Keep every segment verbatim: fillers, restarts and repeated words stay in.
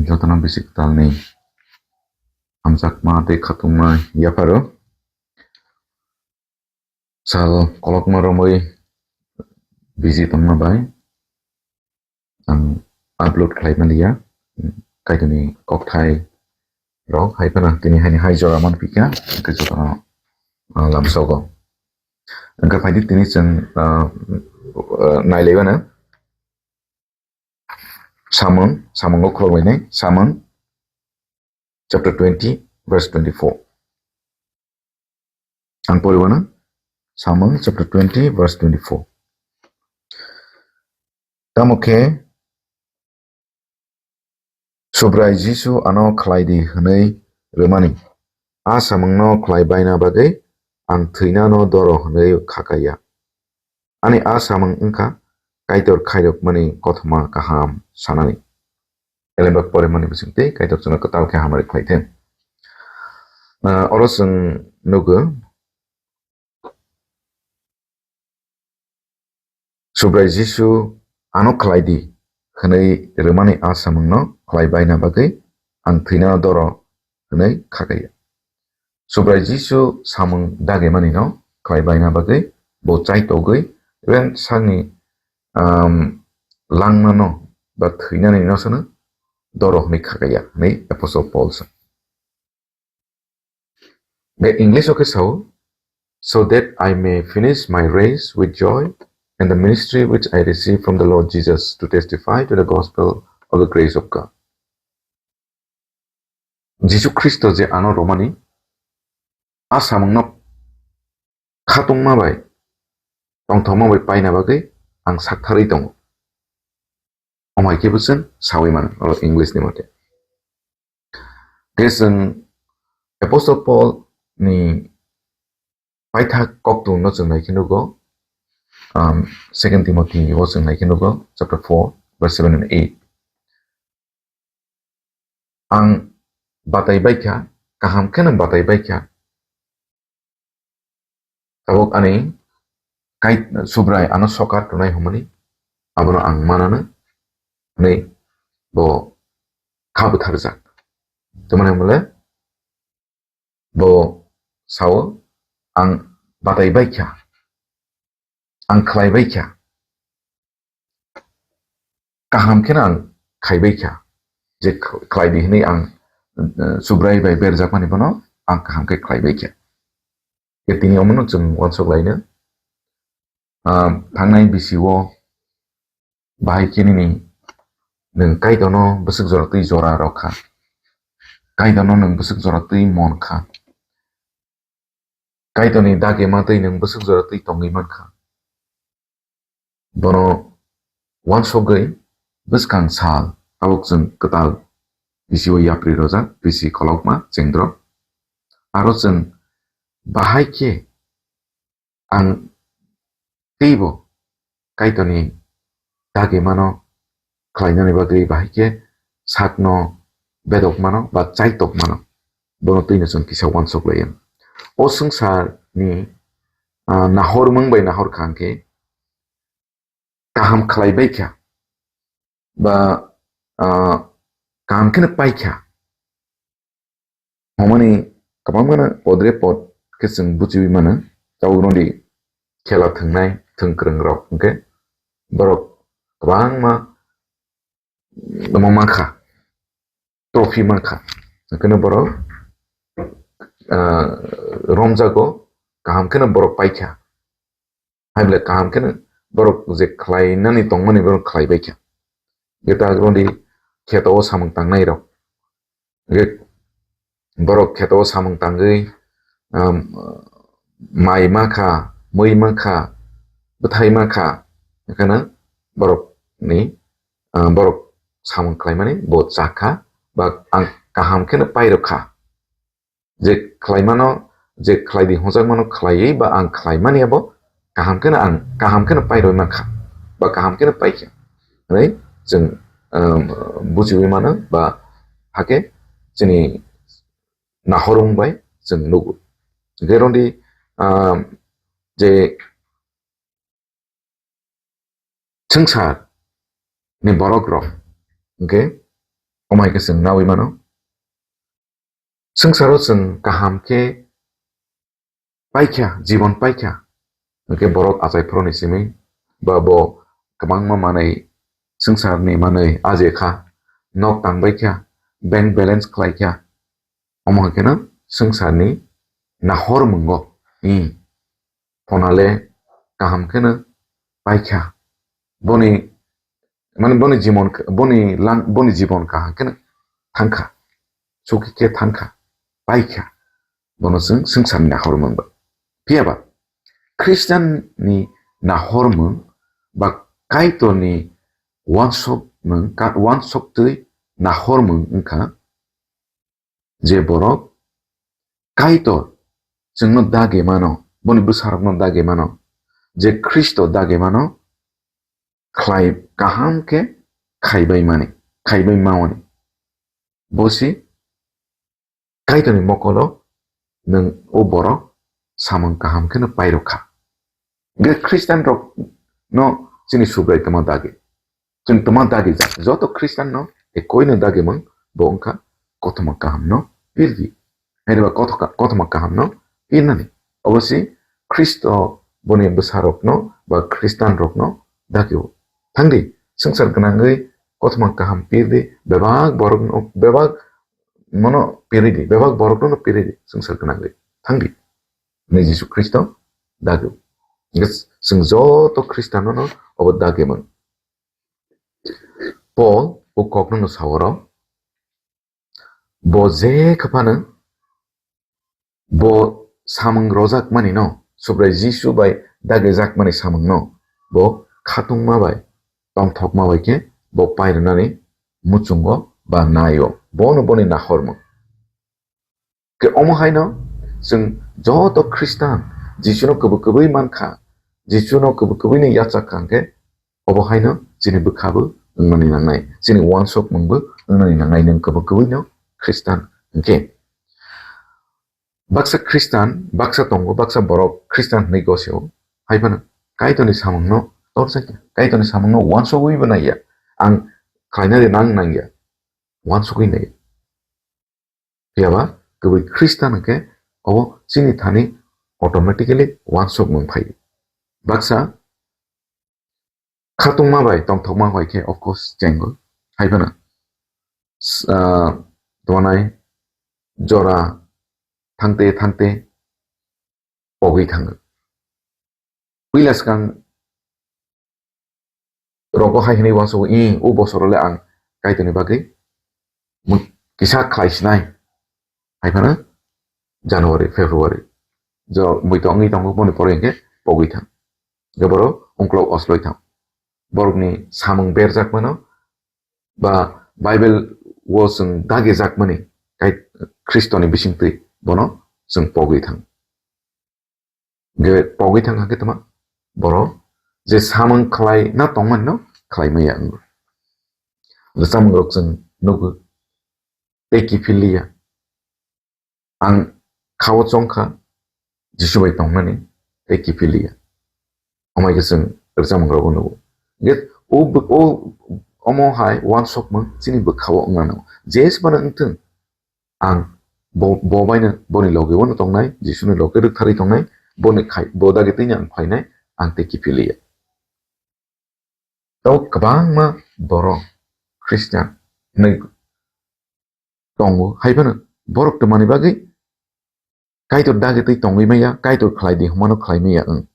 Jotono bisi kwtalni hamjakma tei khatungma yapharo. Sal kolokma romwi busy tongma bai ang upload khlai manliya. Kaitorni kokthai rok hai phano tini haini hai jora manpikha, hwnkhe jotono, ah, lamsogo. Hwnkhe phaidi tini chwng, ah, ah, nailaibana. Samung, samungo khulokbainai, Samung chapter twenty, verse twenty-four. Ang poriwano, Samung chapter twenty, verse twenty-four. Tamo khe Subrai Jisu ano khlai di hwnwi rwmani, a samungno khlai baina bagwi ang thwinano doro hwnwi khakaiya. Ani a samung wngkha Kaitor khairokmani kothoma kaham sanani. Elembak poremani bisingtwi Kaitor chwngno kwtal khe hamari khlai thung. Ah, oro chwng nugo, Subrai Jisu ano khlai di hwnwi rwmani a samungno khlai baina bagwi ang thwinano doro hwnwi khakaiya. Subrai Jisu samung dagimanino khlai baina bagwi bo chai togwi reng sakni, um, langmano ba thwinani no sano doro hwnwi khakaiya hwnwi Apostle Paul sa. Be English o khe sao, "So that I may finish my race with joy and the ministry which I received from the Lord Jesus to testify to the gospel of the grace of God." Jisu Khristo je ano romani, a samungno khatungma bai, tongthokma bai paina bagwi ang saktharwi tongo. Omo hai khe bo chwng saui mano, oro English ni mote. Khe chwng Apostle Paul ni paithak koktwmno chwng nai khe nugo, um, Second Timothy o chwng nai khe nugo, chapter four, verse seven and eight. Ang batai baikha, kaham kheno batai baikha. Tabuk ani kai Subrai ano sokat rwnai hwnmani, abono ang manano hwnwi bo kha bwtharjak. Tamoni hwnmale bo sao, "Ang batai baikha, ang khlai baikha, kaham kheno ang khai baikha, je khlai di hwnwi ang, eh, Subrai bai berjakmani bono ang kaham khe khlai baikha." Khe tini omono chwng uansuk laino, ah, thangnai bisi o bahai khe nini nwng Kaitorno bwswk jora twi jora rw kha, Kaitorno nwng bwswk jora twi mon kha, Kaitorni dagi ma twi nwng bwswk jora twi tongwi man kha. Bono uansugwi bwskang sal tabuk chwng kwtal bisi o yapri rojak, bisi kolokma chengdrop. Aro chwng bahai khe ang teibo Kaitorni dagimano khlainani bagwi bahai khe sakno bedok mano ba chaitok mano, bono twino chwng kisa uansuk lai. O swngcharni, ah, nahormung bai nahor kha hwnkhe, kaham khlai bai kha ba, ah, kaham kheno pai kha. Hwnmani kwbangmano podre pod khe chwng buchiwi mano. Tabuk rwdi khela thwngnai thwngkwrwng rok hwnkhe borok kwbangma omo mankha, trophy mankha. Hwnkhe borok, ah, romjago, kaham kheno borok paikha. Hai bole kaham kheno borok je khlainani tongmani borok khlai baikha. Hwnkhe ta rwdi kheto o samung tangnai rok. Hwnkhe borok kheto o samung tangwi, um, mai ma kha, mui ma kha, bwthai ma kha, hwnkhe borokni, um, borok samung khlaimani bo chakha, ba ang kaham kheno pairwkha. Je khlaimano, je khlaidi hwnjakmano khlaiwi ba ang khlaimani abo kaham kheno ang, kaham kheno pairwi mankha, ba kaham kheno paikha hwnwi chwng, um, buchiwi mano, ba hakhe chini nahorung bai chwng nugo. Hwnkhe rwdi, um, je swngcharni borok rok hwnkhe Omo hai khe chwng nawi mano. Swngcharo chwng kaham khe paikha, jibon paikha. Hwnkhe borok achai phuruni simi ba bo kwbangma manwi, swngcharni manwi aje kha, nok tangbai kha, bank balance khlai kha. Omo hai kheno swngcharni nahor mungo. Hmm. Phonale kaham kheno paikha. Boni, mane boni jibon, boni lang, boni jibon kaham kheno thangkha. Suki khe thangkha. Paikha. Bono chwng swngcharni nahormung ba. Phiya ba, Khristianni nahormung ba Kaitorni wansokmung, ka-, wansoktwi nahormung wngkha je borok Kaitor chwngno dagi mano, boni bwsarokno dagi mano, je Khristo dagi mano, khlai kaham khe khaibai mani, khaibai mawani. Bo se Kaitorni mokolo nwng o borok samung kaham kheno pairwkha. Hwnkhe Khristian rok no chini Subrai tama dagi. Chwng tama dagi jak. Joto Khristian no ekoi no dagi mung bo wngkha kothoma kaham no pirdi. Hainaba kothoka-, kothoma kaham no pirnani. Obo se Khristo boni bwsa rok no ba Khristian rok no dagi o. Thangdi, swngchar gwnangwi kothoma kaham pirdi, bebak borok no, bebak mono piridi, bebak borok no piridi, swngchar gwnangwi. Thangdi. Hwnwi Jisu Khristo dagi. Hwnkhe chwng joto Khristiano no obo dagi mung. Paul o kokno no sao oro, bo je khe phano bo samung rojak mani no, Subrai Jisu bai dagi jak mani samung no, bo khatungma bai, tongthokma bai khe bo pairwnani muchungo ba naio, bono boni nahormung. Khe omo haino chwng joto Khristan Jisuno kwbwi kwbwi mankha, Jisuno kwbwi kwbwino yachak kha hwnkhe, obo haino chini bwkhabo wngnani nangnai, chini wansokmungbo wngnani nangnai, nwng kwbwi kwbwino Khristan hwnkhe. Baksa Khristan, baksa tongo, baksa borok Khristan hwnwi gosio, hai phano Kaitorni samungno torjakya, Kaitorni samungno wansogwibo naiya, ang khlainani nang nangya, wansogwi naiya. Phiya ba kwbwi Khristan hwnkhe obo chini thani automatically wansokmung phaio. Baksa khatungma bai tongthokma hoi khe, of course, chengo. Hai phano, s-, ah, tongmani jora thangte thangte pogwi thango. Puila swkang rogo hai hwnwi uansukgo, "Ih, o bosoro le ang Kaitorni bagwi mui kisa khlai sinai." Hai phano January, February. Jo, mui tongwi tongo, boni pore hwnkhe pogwi thang. Hwnkhe borok ungklok osloi thang. Borokni samung berjak mano, ba Bible o chwng dagijak mani, kai Khristoni bisingtwi bono chwng pogwi thang. Ge pogwi thang hakhe tama borok je samung khlai na tongmani no khlai maya wngo. Rwchapmung rok chwng nugo tei kiphil liya. Ang khao chongkha Jisu bai tongnani tei kiphil liya. Amai khe chwng rwchapmung rogo nugo. Ge o, o, omo hai uansukmung chini bwkhao wngna nango. Jesbano wngthung, ang bo, bo baino, boni loge uano tongnai, Jisuni loge rwktharwi tongnai, boni khai, bo dagi twi ang phainai, ang tei kiphil liya. Tei kwbangma borok Christian hinwi tongo, hai phano borok twmani bagwi Kaitor dagi twi tongwi maya, Kaitor khlai di hwnmano khlai maya wng.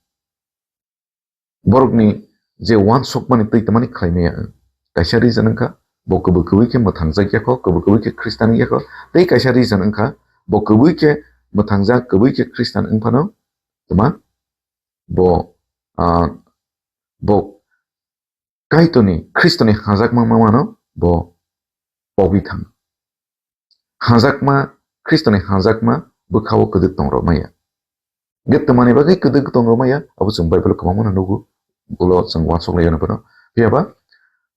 Borokni je uansukmani twi twmani khlai maya wng. Kaisa reason wngkha, bo kwbwi kwbwi khe mwthangjak ya kho, kwbwi kwbwi khe Christian ya kho, tei kaisa reason wngkha, bo kwbwi khe mwthangjak, kwbwi khe Christian wng phano, twma bo, ah, bo Kaitorni, Khristoni hajakma mamano bo pogwi thango. Hajakma, Khristoni hajakma bwkhao kwdwk tong rw maya. Ge twmani bagwi kwdwk tong rw maya, abo chwng Bible kwbangmano nugo, ulo chwng uansuk laio phano. Phiya ba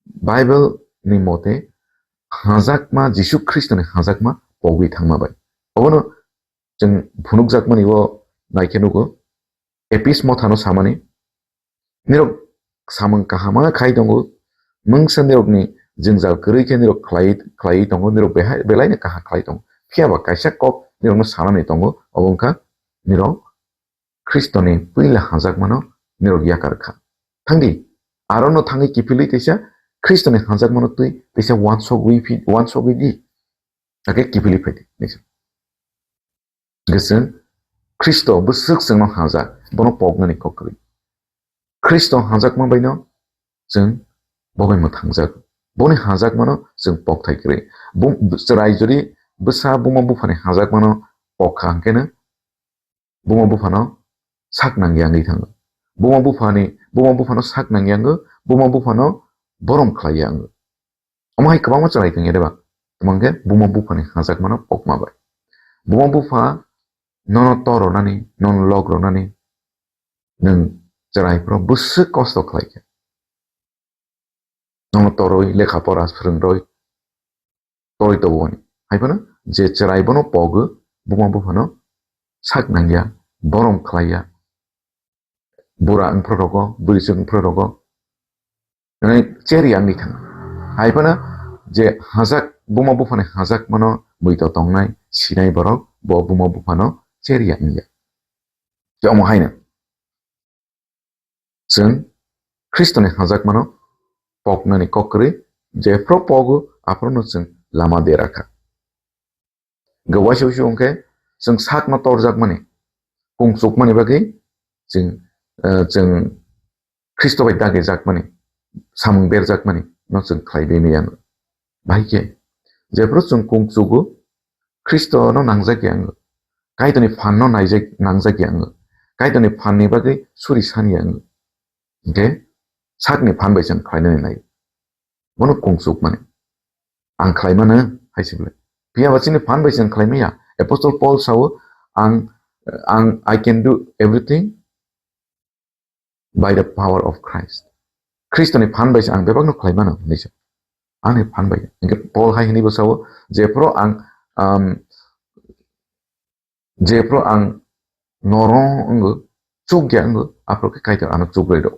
Bible ni mote hajakma, Jisu Khristoni hajakma pogwi thangma bai. Obono chwng phunukjakmani o naikhe nugo, Epis mothano samani, nirok samung kaham khai tongo, mungsa nirokni jwngjal kwrwi khe nirok khlai, khlaiwi tongo, nirok behai, belaino kaham khlai tongo. Phiya ba kaisa kok nirokno sanani tongo, obo wngkha nirok Khristoni puila hanjakmano nirok yakar kha. Thangdi, arono thangwi kiphilwi teisa Khristoni hanjakmano twi teisa wansokwi phi-, wansokwi di. Hakhe kiphilwi phaidi, nisa. Hwnkhe chwng Khristo bwswk chwngno hanjak, bono poknani kok kwrwi. Khristo hanjakma baino chwng bo bai mwthangjak. Boni hanjakmano chwng pokthai kwrwi. Bo-, chwrai jodi bwsa buma buphani hanjakmano pok kha hwnkhe no buma buphano sak nangya wngwi thango. Buma buphani, buma buphano sak nangya wngo, buma buphano borom khlaiya wngo. Omo hai kwbangma chwrai tongya de ba? Tamo hwnkhe buma buphani hanjakmano pokma bai. Buma bupha nono tor rwnani, nono lok rwnani, nwng chwrai phano bwswk kosto khlai kha. Nono torwi lekha pora swrwng rwi torwi toboni. Hai phano je chwrai bono pogo, buma buphano sak nangya, borom khlaiya, bura wngphru rogo, bwrwi chwk wngphru rogo, nai cherya wngwi thango. Hai phano je hajak, buma buphani hajakmano muitu tongnai, sinai borok bo buma buphano cherya wngya. Je omo haino chwng Khristoni hajakmano poknani kok kwrwi, jephru pogo aphruno chwng lama dera kha. Hwnkhe waisa waisa hwnkhe chwng sakno torjakmani, kung chukmani bagwi chwng, eh, chwng Khristo bai dagijakmani, samung berjakmani no chwng khlai bini yano. Bahai khe, jephru chwng kung chugo, Khristono nangjak ya wngo. Kaitorni phanno naijak, nangjak ya wngo. Kaitorni phanni bagwi suri san ya wngo. Hwnkhe sakni phan bai chwng khlainani nai. Bono kung chukmani. Ang khlaimano hai se bwle. Phiya ba chini phan bai chwng khlaimaya. Apostle Paul sao, ang, ang, "I can do everything by the power of Christ." Khristoni phan bai se ang bebakno khlaimano hinwi sa. Ani phan bai. Hwnkhe Paul hai hinwi bo sao, jephru ang, um, jephru ang norok wngo, chukya wngo, aphru khe Kaitor ano chukrwi rw.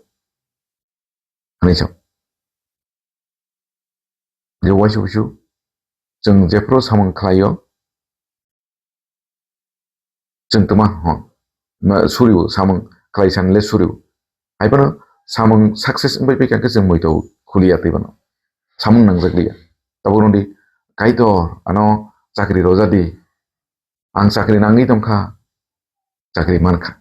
Hinwi sa. Je waisa waisa chwng jephru samung khlaio, chwng twma hwn, ma, suriu samung khlai sanle suriu. Hai phano samung success wngwi phaikha khe chwng muitu khuliya tei bono. Samung nangjak liya. Tabuk nodi Kaitor ano chakri rwja di. Ang chakri nangwi tongkha, chakri mankha.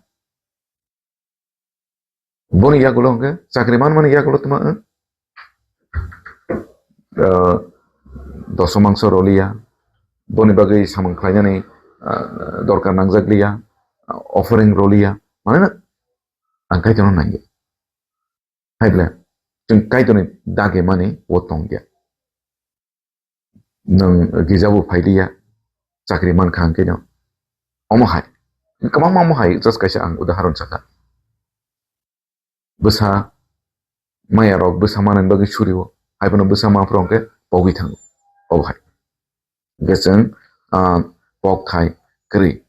Boni yagulo hwnkhe chakri manmani yagulo tma, eh? Eh, doso mangso roliya, boni bagwi samung khlainani, eh, dorkar nangjak liya, offering roliya, mane na ang Kaitorno nangya. Hai ble, chwng Kaitorni dagi mani o tongya. Nwng gija bo phailiya, chakri mankha hwnkhe no. Omo hai. Kwbangma omo hai, just kaisa ang udaharon sakha. Bwsa maya rok bwsa manani bagwi suriwo. Hai phano bwsa ma phuru hwnkhe pogwi thango. Obo hai. Hwnkhe chwng, ah, pok thai kwrwi.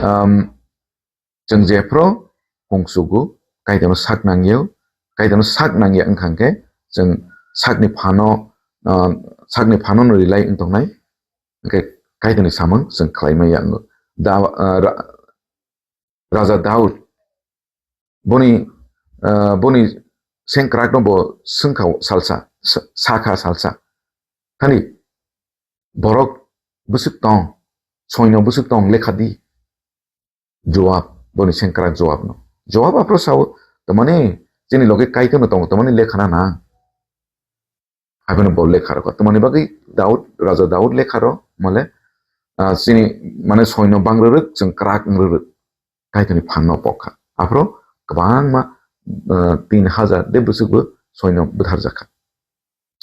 Um, Chwng jephru kung chugo, Kaitorno sak nangya, Kaitorno sak nangya wngkha hwnkhe chwng sakni phano, ah, sakni phano no rely wng tongnai, hwnkhe Kaitorni samung chwng khlai maya wngo. Da-, ah, ra-, Raja Daud boni, ah, boni sengkrakno bo swngkha salsa, sa-, sakha salsa. Thani borok bwswk tong, soino bwswk tong lekha di. Joab, boni sengkrak Joabno. Joab aphuru sao, "Tamani chini loge Kaitorno tongo, tamani lekha na nang." Haibano bo lekha rokha. Tamani bagwi Daud, Raja Daud lekha ro, male, ah, chini, mane, soino bang rwrwk, chwng kwrak wng rwrwk. Kaitorni phanno pokha. Aphuru kwbangma, ah, tin hajar de bwswkbo soino bwtharjakha.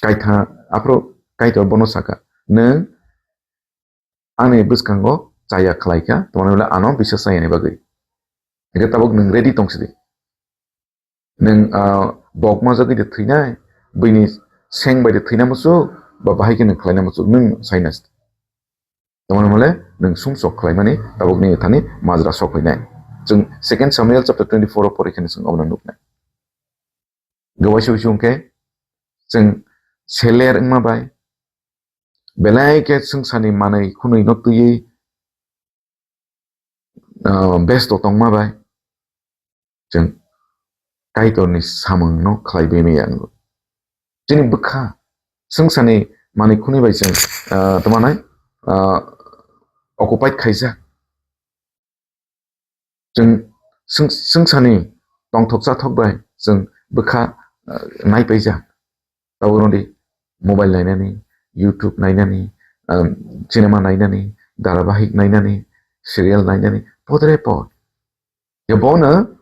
Kaitha, aphuru Kaitor bono sakha, "Nwng ani bwskango chaya khlai kha, tamni hwnle ano bisa chayani bagwi. Hwnkhe tabuk nwng ready tong sidi. Nwng, ah, bok majagwi de thwinai, buini seng bai de thwina muchuk, ba bahai khe nwng khlaina muchuk, nwng saina sidi. Tamni hwnle nwng sumsok khlaimani tabuk nini thani majra sok phainai." Chwng Second Samuel chapter twenty-four o pori kheno chwng obono nuknai. Gawai sui sui hwnkhe chwng seler wngma bai, belai khe swngcharni manwi khwnwi no twiwi, ah, besto tongma bai, chwng Kaitorni samungno khlai bai maya wngo. Chini bwkha swngcharni manwi khwnwi bai chwng, ah, tongmanai, ah, occupied khaijak. Chwng swng-, swngcharni tongthok chathok bai chwng bwkha, ah, naipaijak. Tabuk rwdi mobile nainani, YouTube nainani, ah, cinema nainani, dharabahik nainani, serial nainani, podre pod. Ya bono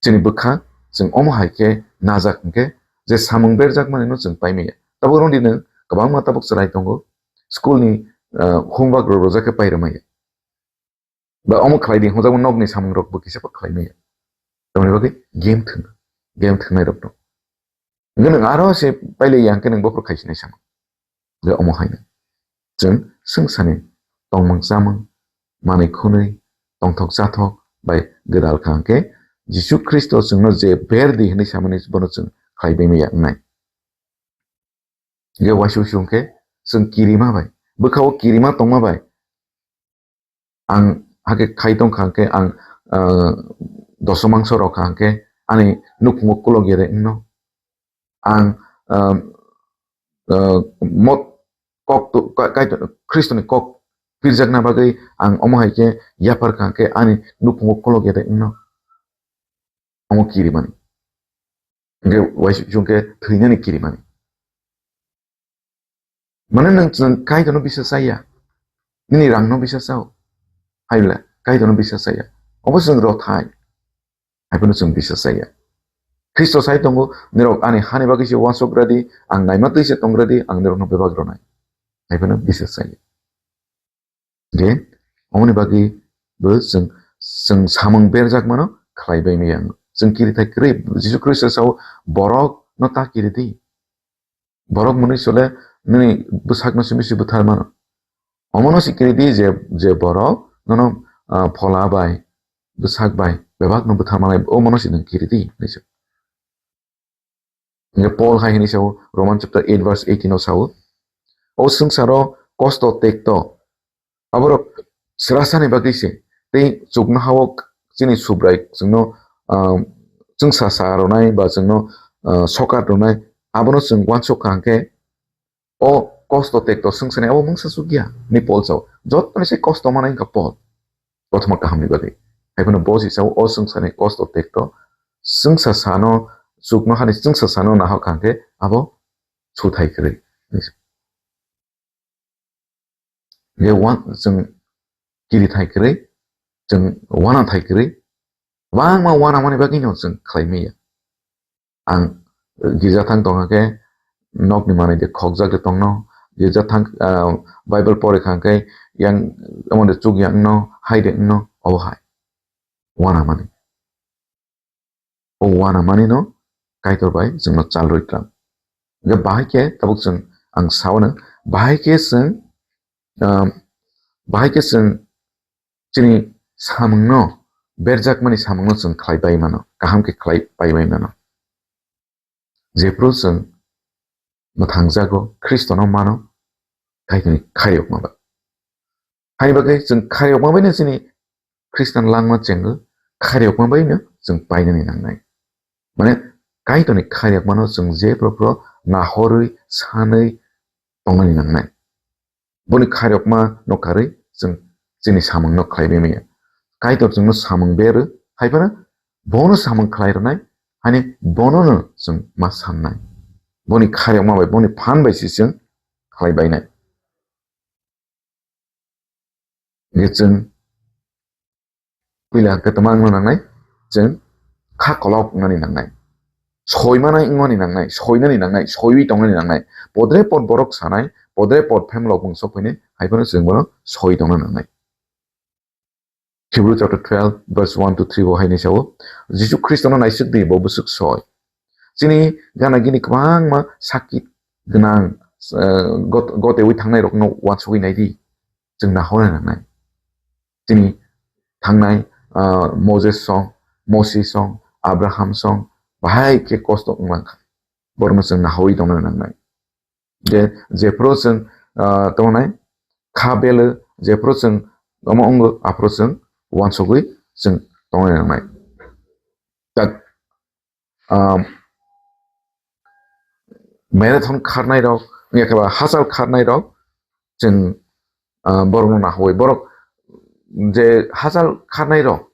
chini bwkha chwng omo hai khe najak hwnkhe je samung berjak manwi no chwng pai maya. Tabuk rwdi nwng kwbangma tabuk chwrai tongo, school ni, ah, homework rok rwjak khe pai rwmaya. Ba omo khlai di, hwnjakma nokni samung rok bo kisa bo khlai maya. Tamoni bagwi game thwng, game thwngnai rok no. Hwnkhe nwng aro se pailai ya hwnkhe nwng bokhorok khai sinai samung. Hwnkhe omo haino. Chwng swngcharni tongmung chamung, manwi khwnwi, tongthok chathok bai gwdal kha hwnkhe Jisu Khristo chwngno je ber di hwnwi samani bono chwng khlai bai maya wngnai. Hwnkhe waisa waisa hwnkhe chwng kirima bai, bwkha-o kirima tongma bai, ang hakhe khai tong kha hwnkhe ang, ah, doso mangso rw kha hwnkhe ani nukhungo kolok ya de wngno. Ang, ah, ah, mot kok to-, ka-, Kaitor Khristoni kok pirjakna bagwi ang omo hai khe yaphar kha hwnkhe ani nukhungo kolok ya de wngno. Omo kirimani. Hwnkhe waisa waisa hwnkhe thwinani kirimani. Mane nwng chwng Kaitorno bisa chaya. Nini rangno bisa chao. Haibla Kaitorno bisa chaya. Obo chwng rothai. Haiphano chwng bisa chaya. Khristo sai tongo, "Nirok ani hani bagwi se uansuk radi, ang naima twi se tong radi, ang nirokno bebak rwnai." Haiphano bisa chaya. Hwnkhe, omoni bagwi bo chwng, chwng samung berjak mano khlai bai maya wngo. Chwng kirithai kwrwi, Jisu Khristo sao, "Borok no ta kiri di. Borok mwnwi sole nini bwsakno simi se buthar mano." Omono se kiri di je, je borok nono, ah, phola bai, bwsak bai, bebak no buthar manai, omono se nwng kiri di, hinwi sa. Hingke Paul hai hini sao, Roman chapter eight verse eighteen o sao, "O swngcharo kosto tekto, aborok srasani bagwi se, tei chuknohao chini Subrai chwngno, ah, chwngsa sa rwnai ba chwngno, ah, sokat rwnai, abono chwng uansuk kha hwnkhe, o kosto tekto swngchani abo mungsa chukya," hinwi Paul sao. Jotoni se kosto manai wngkha Paul. Kothoma kahamni bagwi. Haiphano bo se sao, "O swngcharni kosto tekto, chwngsa sano, chuknohani chwngsa sano nahok kha hwnkhe abo suthai kwrwi." Hwnkhe wan-, chwng kirithai kwrwi, chwng wanathai kwrwi, kwbangma wanamani bagwino chwng khlai maya. Ang girja thang tongkha khe nokni manwi de khokjak de tongno, girja thang, ah, Bible pori kha khe yang omo de chuk yang no, hai de no, obo hai. Wanamani. O wanamani no Kaitor bai chwngno chalrwi twlang. Hwnkhe bahai khe tabuk chwng ang sao no, bahai khe chwng, ah, bahai khe chwng chini samungno, berjakmani samungno chwng khlai bai mano, kaham khe khlai pai bai mano. Jephru chwng mwthangjago, Khristono mano, Kaitorni khairokma bai. Haini bagwi chwng khairokma baino chini Khristian langma chengo, khairokma baino chwng painani nangnai. Mane, Kaitorni khairokmano chwng jephru phru nahorwi, sanwi tongnani nangnai. Boni khairokma no karwi chwng chini samung no khlai bai maya. Kaitor chwngno samung berwi, hai phano bono samung khlai rwnai, hani bono no chwng ma sannai. Boni khairokma bai, boni phan bai se chwng khlai bainai. Hingke chwng puila hwnkhe tongma wngna nangnai, chwng kha kolok wngnani nangnai, soi manai wngmani nangnai, soinani nangnai, soiwi tongnani nangnai. Podre pod borok sanai, podre pod phem lok bung sok phainai, hai phano chwng bono soi tongna nangnai. Hebrew chapter twelve verse one to three bo hai hinwi sao, "Jisu Khristono naisik di, bo bwswk soi." Chini gana gini kwbangma sakki gwnang, eh, got-, gotewi thangnai rokno uansugwi nai di, chwng nahorna nangnai. Chini thangnai, ah, Moses song, Mosi song, Abraham song, bahai khe kosto wnglang kha. borokno chwng nahawi tongna nangnai. Je, jephuru chwng, ah, tongnai, kha belo, jephuru chwng omo wngo, aphuru chwng uansugwi chwng tongna nangnai. Tak, ah, marathon kharnai rok, yakhe ba hachal kharnai rok, chwng, ah, borokno nahawi. Borok je hachal kharnai rok,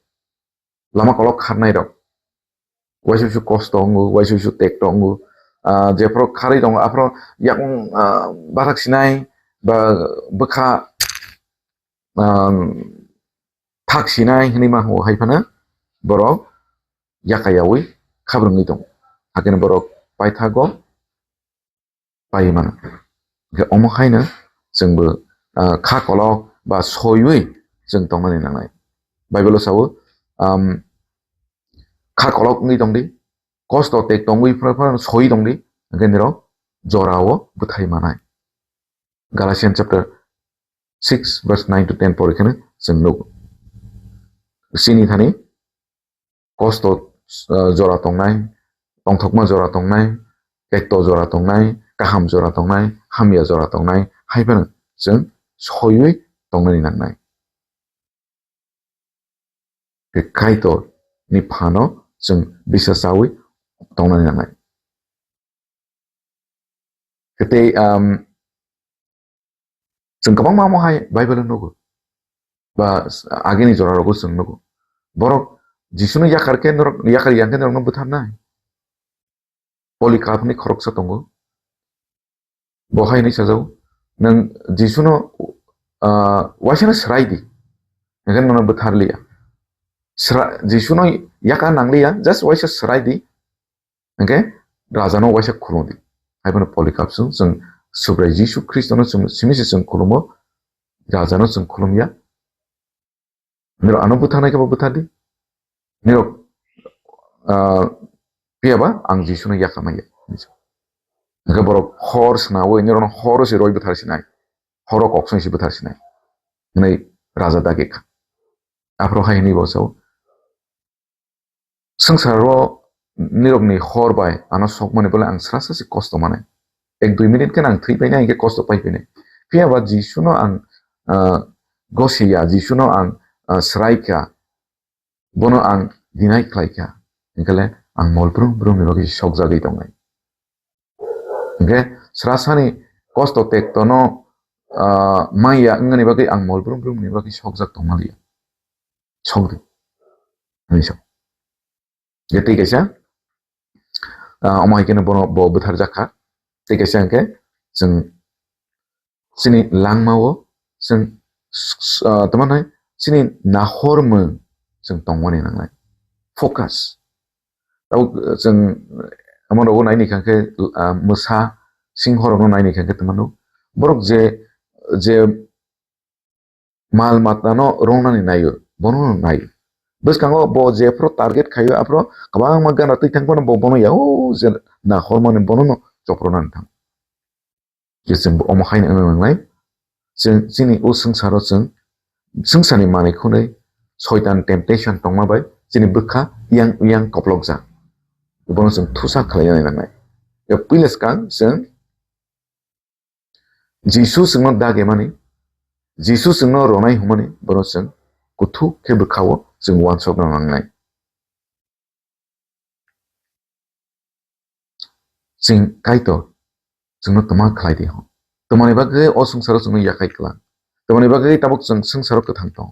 lama kolok kharnai rok, waisa waisa kosto wngo, waisa waisa tekto wngo, ah, jephuru kharwi tongo, aphuru yakung, ah, bathak sinai ba bwkha, ah, thak sinai hinwi ma hwngo, hai phano borok yaka yaui khabrwngwi tongo. Hakhe borok paithago pai mano. Hwnkhe omo haino chwngbo, ah, kha kolok ba soiwi chwng tongnani nangnai. Bible-o sao, um, kha kolok wngwi tongdi, kosto tek tongwi phano phano soi tongdi, hwnkhe nirok jorao bwthai manai. Galatians chapter six verse nine to ten porikheno chwng nugo. Chini thani kosto, ah, jora tongnai, tongthokma jora tongnai, tekto jora tongnai, kaham jora tongnai, hamya jora tongnai, hai phano chwng soiwi tongnani nangnai. Khe Kaitor ni phano chwng bisa chawi tongnani nangnai. Tei, um, chwng kwbangma omo hai Bible-o nugo. Ba s-, agini jora rogo chwng nugo. Borok Jisuno yakar khe norok, yakar yang khe norokno butharnai. Polycarp ni khoroksa tongo. Bo hai hinwi sajao, "Nwng Jisuno, ah, waisano swrai di, hwnkhe nono butharliya. Swra-, Jisuno yaka nangliya, just waisa swrai di." Hwnkhe rajano waisa khulumdi. Hai phano Polycarp chwng, chwng Subrai Jisu Khristono chwng simi se chwng khulumo, rajano chwng khulumya. Nirok ano butharnai khe bo buthardi. Nirok, ah, phiyaba ang Jisuno yakamaya. Hwnkhe borok hor swnawi nirokno horo se roi buthar sinai. Horo koksong se buthar sinai. Hwnwi raja dagi kha. Aphuru hai hwnwi bo sao, "Swngcharo nirokni hor bai ano sokmani bole ang srasa se kosto manai. Ek dui minute khe ang thwi painai, hwnkhe kosto pai painai. Phiyaba Jisuno ang, ah, gosiya, Jisuno ang, ah, swraikha, bono ang deny khlaikha, hwnkhe le ang mol brum brumni bagwi sokjagwi tongnai." Hwnkhe srasani kosto tektono, ah, manya wngmani bagwi ang mol brum brumni bagwi sokjak tongmaliya. Sokdi. Hwnwi sa. Hwnkhe tei kaisa, ah, omo hai kheno bono bo butharjak kha. Tei kaisa hwnkhe chwng chini langmao chwng s-, s-, ah, tamo nai chini nahormung chwng tongmani nangnai. Focus. Tabuk, ah, chwng omo rogo naini kha khe, ah, mwsa singhorokno naini kha khe tongmano. Borok je, je mal matano rongnani naio, bono naio. Bwskango bo jephuru target khaio, aphuru kwbangma gana twi thang phano bo bono ya, o je nahormani bonono chopronani thang. Je chwng bo omo haino wngna nangnai. Chwng chini o swngcharo chwng swngcharni manwi khwnwi soitan temptation tongma bai chini bwkha yang yang koplokjak. Bono chwng thusa khlainani nangnai. Ya puila swkang chwng Jisu chwngno dagimani, Jisu chwngno ronai hwnmani, bono chwng kuthuk khe bwkhao chwng uansukna nangnai. Chwng Kaitor chwngno twma khlai di hwn. Twmani bagwi o swngcharo chwngno yakhai kwlang. Twmani bagwi tabuk chwng swngcharo kwthang tong.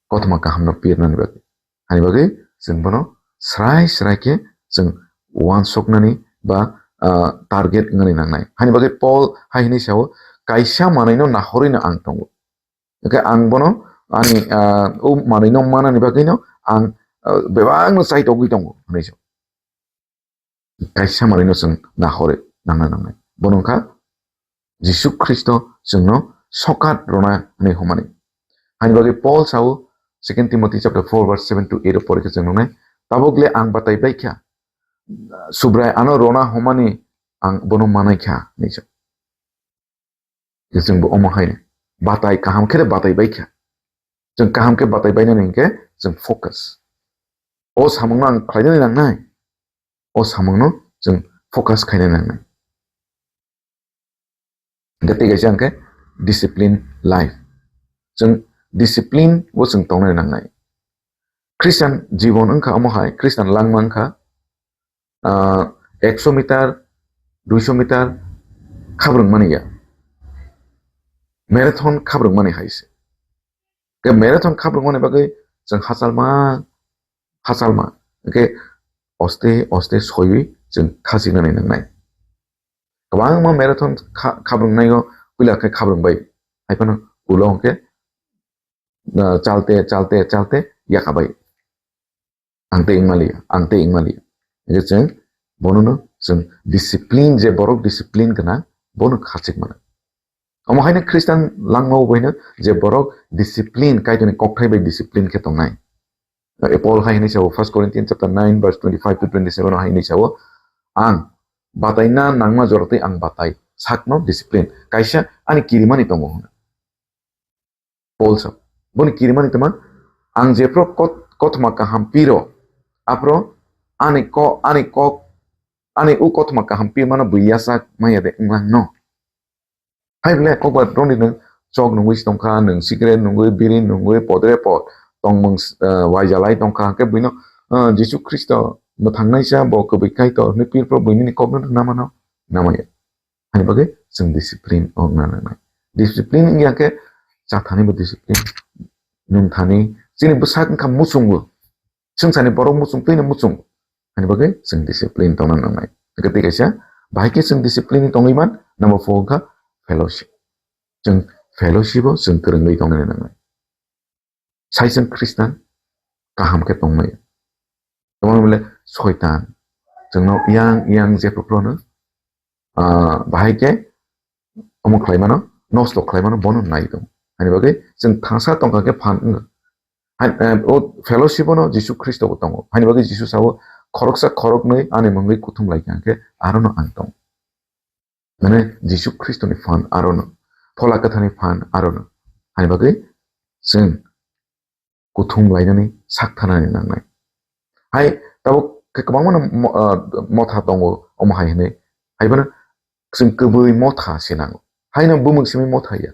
Kothoma kahamno pirnani bagwi. Hani bagwi chwng bono srai srai khe chwng uansuknani ba, ah, target wngani nangnai. Hani bagwi Paul hai hwnwi sao, "Kaisa manwino nahorwino ang tongo. Hwnkhe ang bono ani, ah, o manwino manani bagwino ang, ah, bebakno chaitogwi tongo," hwnwi sao. Kaisa manwino chwng nahorwi nangna nangnai. Bono wngkha Jisu Khristo chwngno sokat rwna hwnwi hwnmani. Hani bagwi Paul sao, Second Timothy chapter four verse seven to eight o porikhe chwng nuknai, "Tabuk le ang batai bai kha, Subrai ano rwna hwnmani ang bono manai kha," hwnwi sa. Chwngbo omo haino batai kaham khe batai bai kha. Chwng kaham khe batai bainani hinkhe chwng focus. O samungno ang khlainani nangnai. O samungno chwng focus khaina nangnai. Hwnkhe tei kaisa hwnkhe discipline life. Chwng discipline o chwng tongnai nangnai. Christian jibon wngkha omo hai, Christian langma wngkha, ah, ekso meter, duiso meter khabrwng mani ya. Marathon khabrwng mani hai se. Ke marathon khabrwng mani bagwi chwng hachalma, hachalma. Ke oste, oste soiwi chwng khachiknani nangnai. Kwbangma marathon kha-, khabrwng naio, puila khe khabrwng bai. Hai phano ulo hwnkhe, ah, chalte, chalte, chalte yakabai. Ang tei wngmaliya, ang tei wngmaliya. Hingke chwng bonono chwng discipline, je borok discipline gwnang, bono khachik mano. Omo haino Christian langmao boino je borok discipline, Kaitorni kokthai bai discipline khe tongnai. Eh, Paul hai hwnwi sao, First Corinthians chapter nine verse twenty-five to twenty-seven o hai hwnwi sao, "Ang bataina nangma jorotwi ang batai, sakno discipline, kaisa ani kirimani tongo," hwnwi. Paul sa, boni kirimani tongma, "Ang jephru kot-, kothoma kaham piro, aphro ani ko-, ani kok, ani u kothoma kaham pirmano bui yasak maya de wnglang no." Hai bole kokbar roni nwng chok nungwi tongkha, nwng cigarette nungwi, biri nungwi, podre pod tongmung, eh, waijalai tongkha, hwnkhe buino, eh, Jisu Khristo mwthangnaisa bo kwbwi Kaitor hwnwi pirpro buini kokno nama no namaya. Hani bagwi chwng discipline wngna nangnai. Discipline wngya khe chathani bo discipline, nungthani, chini bwsak wngkha muchungo. Swngcharni borok muchung twino muchung. Hani bagwi chwng discipline tongna nangnai. Hwnkhe tei kaisa bahai khe chwng discipline tongwi man, number four wngkha fellowship. Chwng fellowship o chwng kwrwngwi tongna nangnai. Saisung Khristan kaham khe tongmaya. Tongmani bole Soitan chwngno yang yang jephru phruno, ah, bahai khe omo khlai mano, nosto khlai mano, bono nai tongo. Hani bagwi chwng thangsa tongkha khe phan wngo. Hai, eh, o fellowship ono Jisu Khristo bo tongo. Hani bagwi Jisu sao, "Khoroksa khoroknwi ani mungwi kuthum lai kha khe arono ang tongo." Mane Jisu Khristoni phan arono, Phola Kwtharni phan arono. Hani bagwi chwng kuthum lainani sak thanani nangnai. Hai tabuk khe kwbangma no mo-, ah, motha tongo omo hai hwnwi. Hai bono chwng kwbwi motha se nango. Haino bumung simi motha ya.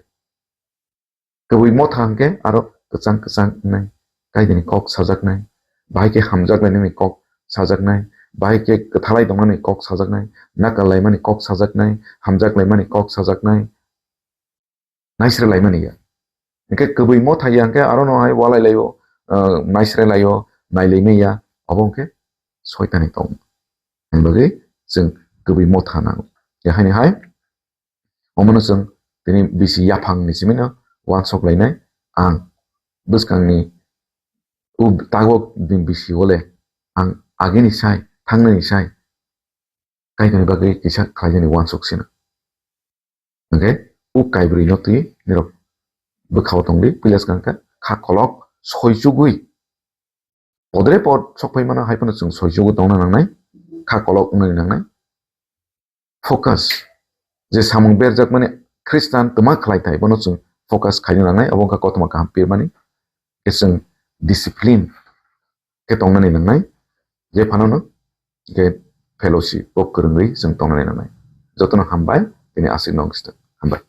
Kwbwi motha hwnkhe aro kwchang kwchang wngnai, Kaitorni kok sajaknai, bahai khe hamjak lainani kok sajaknai, bahai khe kwthalai tongnani kok sajaknai, nakal laimani kok sajaknai, hamjak laimani kok sajaknai, naisre laimani ya. Hwnkhe kwbwi motha ya hwnkhe arono hai walai laio, ah, naisre laio, nai laimani ya, obo hwnkhe Soitani tong. Ani bagwi chwng kwbwi motha nango. Ya haini hai, Omono chwng tini bisi yaphangni simino uansuk lainai, ang bwskangni u tagwk ni bisi o le ang agini sai, thangnani sai, Kaitorni bagwi kisa khlainani uansuk sino. Hwnkhe u kaibrwi no twi nirok bwkhao tongdi, puila swkang kha, kha kolok soichugwi. Podre pod sok phai mano, hai phano chwng soichugwi tongna nangnai, kha kolok wngnani nangnai. Focus, je samung berjakmani Khristan twma khlai thai, bono chwng focus khaina nangnai, abo wngkha kothoma kaham pirmani, khe chwng discipline khe tongnani nangnai, je phano no khe fellowship o kwrwngwi chwng tongnani nangnai. Jotono hambai, tini aswk nong hambai.